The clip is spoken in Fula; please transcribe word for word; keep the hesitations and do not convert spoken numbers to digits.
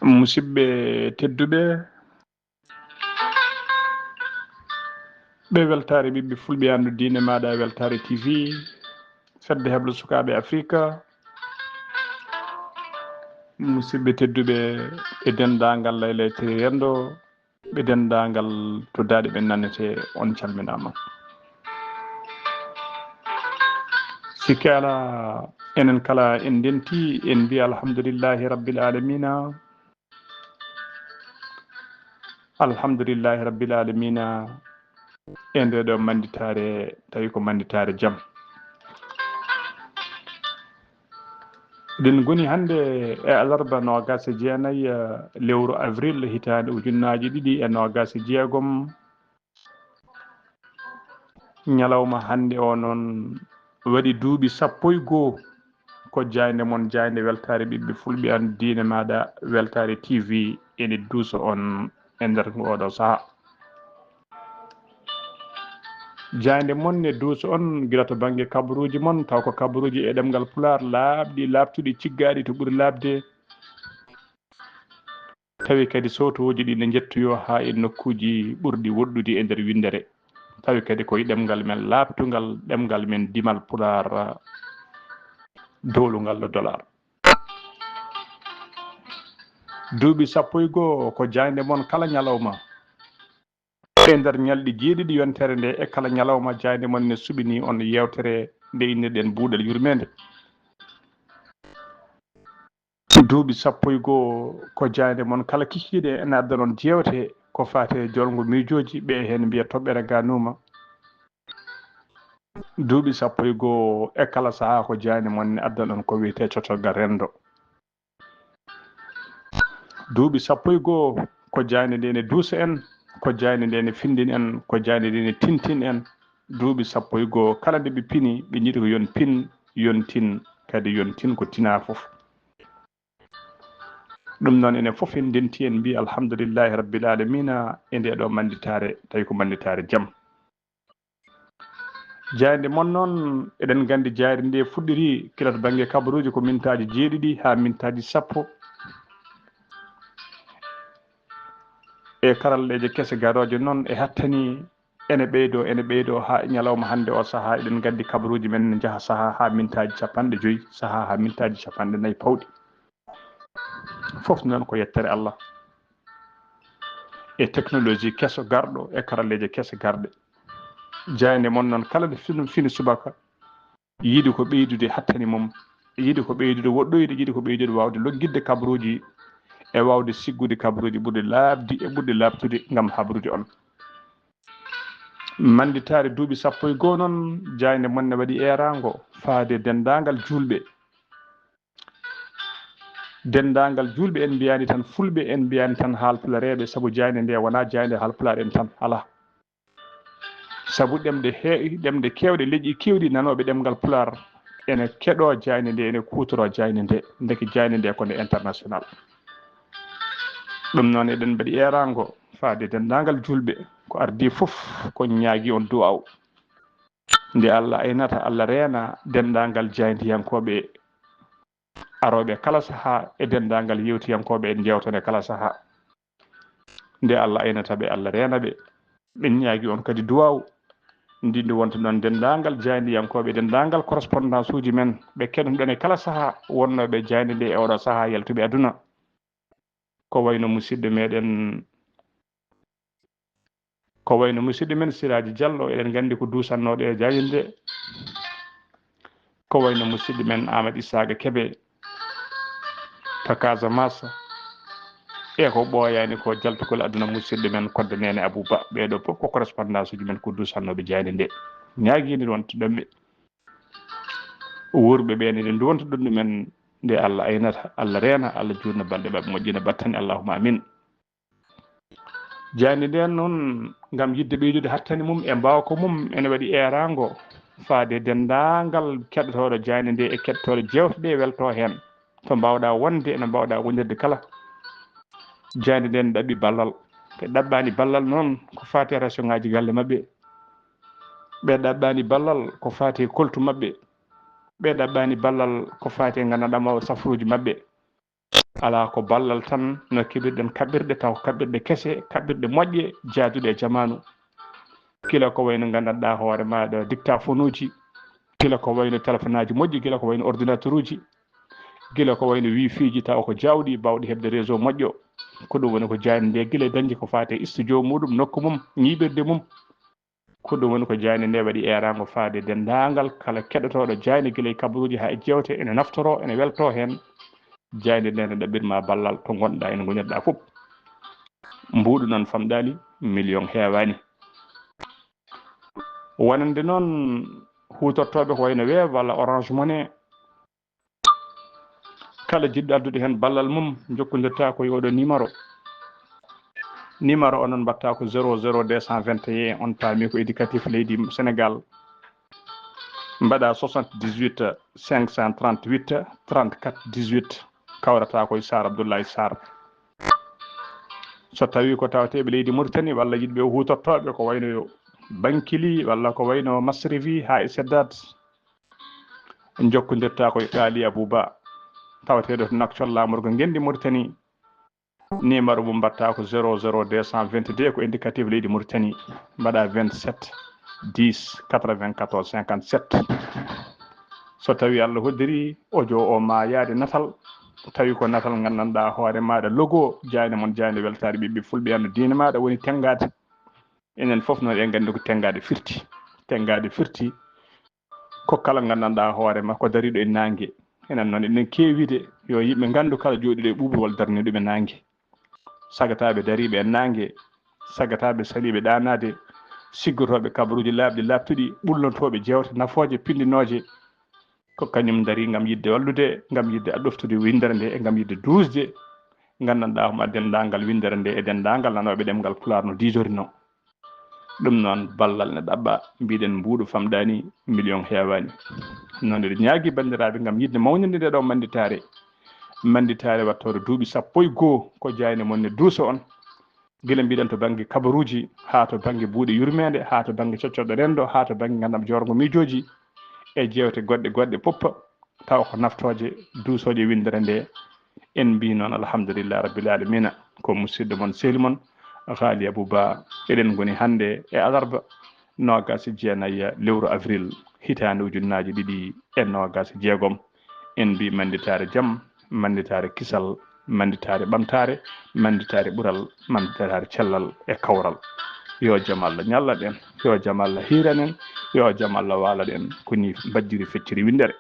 Musidɓe tedduɓe, ɓe weltaare ɓiɓɓe fulɓe anndu diine maaɗa weltaare T V, fedde heblo sukaaɓe Afrika, musidɓe tedduɓe e denndaangal laylaytiri renndo, ɓe denndaangal to daaɗe ɓen nanete, on calminaama. Sikke alaa, enen kala en ndenti, en mbiya alhamdulillahi rabbil alamina. Alhamdulillahi rabbil alamina. E nde ɗo mannditaare, tawi ko mannditaare jam. Eɗen ngoni hannde e alarba noogas e jeenayi, eh, lewru avril, hitaande ujunnaaji ɗiɗi e noogas e jeegom. Ñalawma hannde o noon waɗi duuɓi sappo e goo ko jaaynde mon, jaaynde weltaare ɓiɓɓe fulɓe anndu diine maaɗa weltaare T V ene duusa on e nder oɗo sahaa. Jaaynde mon ne duusa on gila to bannge kabaruuji mon, taw ko kabaruuji e ɗemngal Pulaar laaɓɗi, laaɓtuɗi, ciggaaɗi to ɓuri laaɓde. Tawi kadi sowtooji ɗi ne njettoyoo haa e nokkuuji ɓurɗi woɗɗude e nder winndere. Tawi kadi ko e ɗemngal men laaɓtungal, ɗemngal men dimal Pulaar, dowlungal no Dolaar. Duuɓi sappo e goo ko jaaynde mon kala ñalawma. E nder ñalɗi jeeɗiɗi yontere nde, e kala ñalawma, jaaynde mon ne suɓinii on yeewtere nde innirɗen Buuɗal Yurmeende. Duuɓi sappo e goo ko jaaynde mon kala kikiiɗe ene adda on jeewte ko faati e jolngo miijooji, ɓe heen mbiya toɓɓere ganuuma. Duuɓi sappo e goo e kala sahaa ko jaaynde mon ne adda on ko wiyetee cotorgal renndo. Duuɓi sappo e goo ko jaaynde nde ne duusa en, ko jaaynde nde ne findin en, ko jaaynde nde ne tintin en. Duuɓi sappo e goo kala nde ɓe pini, ɓe njiɗi ko yon pin, yon tin, kadi yon tin ko tinaa fof. Ɗum noon, enen fof en ndenti, en mbii alhamdulillahi rabbil alamina e nde ɗo mannditaare, tawi ko mannditaare jam. Jaaynde mon noon, eɗen nganndi jaaynde nde fuɗɗiri kila to bannge kabaruuji ko mintaaji jeeɗiɗi haa mintaaji sappo. E karalleeje kese garooje noon e hattani ene ɓeydoo, ene ɓeydoo haa e ñalawma hannde o sahaa, eɗen nganndi kabaruuji men ne njaha sahaa haa mintaaji capanɗe joyi, sahaa haa mintaaji capanɗe nayi pawɗi. Fof noon ko yettere Allah e technologie keso garɗo e karalleeje kese garɗe. Jaaynde mon noon kala nde fini, fini subaka, yiɗi ko ɓeydude hattani mum, yiɗi ko ɓeydude woɗɗoyde, yiɗi ko ɓeydude waawde loggitde kabaruuji e waawde siggude kabaruuji ɓurɗi laaɓdi e ɓurɗi laaɓtude ngam habrude on. Mannditaare duuɓi sappo e goo noon, jaaynde mon ne waɗi eeraango faade denndaangal juulɓe. Denndaangal juulɓe, en mbiyaani tan fulɓe, en mbiyaani tan haalpulareeɓe, sabu jaaynde nde wonaa jaaynde haalpulaar en tan, alaa. Sabu ɗemɗe he-, ɗemɗe keewɗe, leƴƴi keewɗi nanooɓe ɗemngal Pulaar ene keɗoo jaaynde nde, ene kuutoroo jaaynde nde, ndeke jaaynde nde ko nde international. Ɗum noon, eɗen mbaɗi eeraango faade denndaangal juulɓe, ko ardii fof ko ñaagi on duwaaw. Nde Allah aynata, Allah reena denndaangal jaayndiyankooɓe arooɓe kala sahaa e denndaangal yeewtiyankooɓe en njeewtane kala sahaa. Nde Allah aynata ɓe, Allah reena ɓe. Min ñaagi on kadi duwaaw. Ndi ndi wonta noon denndaangal jaayndiyankooɓe, denndaangal correspondance uji men, ɓe keɗoɗon e kala sahaa, wonnooɓe jaaynde nde e oɗo sahaa yaltuɓe aduna. Ko wayno musidɗo meɗen, ko wayno musidɗo men Siraaji Jallo, eɗen nganndi ko duusannooɗo e jaaynde nde. Ko wayno musidɗo men Aamadu Isaaqa Kebe to Casamance. E ko ɓooyaani ko jaltugol aduna musidɗo men Kodde Neene Abuu Ba. Ɓee ɗoo fof ko correspondance uji men ko duusannooɓe jaaynde nde. Ñaagiinde wonta ɗon ɓe. Wuurɓe ɓe ne, eɗen nduwonta ɗum ɗumen nde Allah aynata, Allah reena, Allah juutna balɗe maɓɓe, moƴƴina battane, allahumma amin. Jaaynde nden noon, ngam yiɗde ɓeydude hattani mum e mbaawka mum, ene waɗi eeraango faade denndaangal keɗotooɗo jaaynde nde e keɗotooɗo jeewte ɗe, weltoo heen. To mbaawɗaa wonde, ene mbaawɗaa wondirde kala. Jaaynde nden ɗaɓɓi ballal. Ɓe ɗaɓɓaani ballal noon ko faati e rasiyoŋaaji galle maɓɓe. Ɓe ɗaɓɓaani ballal ko faati e koltu maɓɓe. Ɓe ɗaɓɓaani ballal ko faati e, nganndanɗaa ma, safaruuji maɓɓe. Alaa ko ballal tan no keɓirɗen kaɓirɗe, taw ko kaɓirɗe kese, kaɓirɗe moƴƴe, jaaduɗe e jamaanu. Gila ko wayno nganndanɗaa hoore maaɗa dictaphonuuji, gila ko wayno telefonaaji moƴƴi, gila ko wayno ordinateuruuji, gila ko wayno wifiiji, taw ko jaawɗi, baawɗi heɓde réseau moƴƴo. Ko ɗum woni ko jaaynde nde gila e dañde ko faati e studio muɗum, nokku mum, ñiiɓirde mum. Ko ɗum woni ko jaaynde nde waɗi eeraango faade denndaangal kala keɗotooɗo jaaynde gila e kabaruuji haa e jeewte, ene naftoroo, ene weltoo heen. Jaaynde nde ne ɗaɓɓirma ballal to ngonɗaa, ene ngoñirɗaa fof. Mbuuɗu noon famɗaani, million heewaani. Wonande noon huutortooɓe ko wayno Wave walla Orange Money, kala jiɗɗo addude heen ballal mum, jokkondirta ko e oɗo numéro. Numéro o noon mbaɗta ko zéro zéro deux cent vingt et un, on paami ko éducatif leydi Sénégal. Mbaɗa soixante-dix-huit cinq cent trente-huit trente-quatre dix-huit, kawrata ko e Sarr Abdoulaye Sarr. So tawi ko tawateeɓe leydi Mauritanie walla yiɗɓe huutortooɓe ko wayno Bankili walla ko wayno Masrifi haa e Seddat, jokkondirta ko e Qaali Abou Ba, tawateeɗo to Nouakchott, laamorgo ngenndi Mauritanie. Numéro mum mbaɗta ko zéro zéro deux cent vingt-deux, ko indicatif leydi Mauritanie, mbaɗa vingt-sept dix quatre-vingt-quatorze cinquante-sept. So tawi Allah hoddiri, audio o ma yaade natal, tawi ko natal nganndanɗaa hoore maaɗa logo, jaaynde mon, jaaynde weltaare ɓiɓɓe fulɓe, ano diine maaɗa woni tenngaade. Enen fof noon en nganndi ko tenngaade firti. Tenngaade firti ko kala nganndanɗaa hoore ma ko dariiɗo e naange. Enen noon eɗen keewi wiide yo yimɓe nganndu kala jooɗiiɗo e ɓuuɓri walla daraniiɗo ɓe naange. Sagataaɓe dariiɓe e naange, sagataaɓe saliiɓe ɗaanaade, siggotooɓe kabaruuji laaɓɗi laaɓtuɗi, ɓullantooɓe jeewte nafooje pinndinooje, ko kañum darii ngam yiɗde wallude, ngam yiɗde ɗoftude winndere nde e ngam yiɗde duusde nganndanɗaa hoore ma denndaangal winndere nde e denndaangal nanooɓe ɗemngal Pulaar no diidorinoo. Ɗum noon, ballal ne ɗaɓɓa, mbiɗen mbuuɗu famɗaani, million heewaani. Noon eɗen ñaagii banndiraaɓe ngam yiɗde mawninde nde ɗo mannditaare. Mannditaare wattoore duuɓi sappo e goo, ko jaaynde mon ne duusa on. Gila mbiɗen to bannge kabaruuji, haa to bannge buuɗe yurmeende, haa to bannge coccorɗe renndo, haa to bannge ngandam joorgo miijooji e jeewte goɗɗe goɗɗe fof, tawa ko naftooje duusooje winndere nde. En mbii noon alhamdulillahi rabbil alamina. Ko musidɗo mon, sehil mon, Haali Abou Ba. Eɗen ngoni hannde e alarba noogaas e jeenayi lewru avril, hitaande ujunnaaji ɗiɗi e noogaas e jeegom. En mbii mannditaare jam, mannditaare kisal, mannditaare ɓamtaare, mannditaare ɓural, mannditaare cellal e kawral. Yo jam Allah ñallan en, yo jam Allah hiiran en, yo jam Allah waalan en. Ko nii mbajjiri fecciri winndere.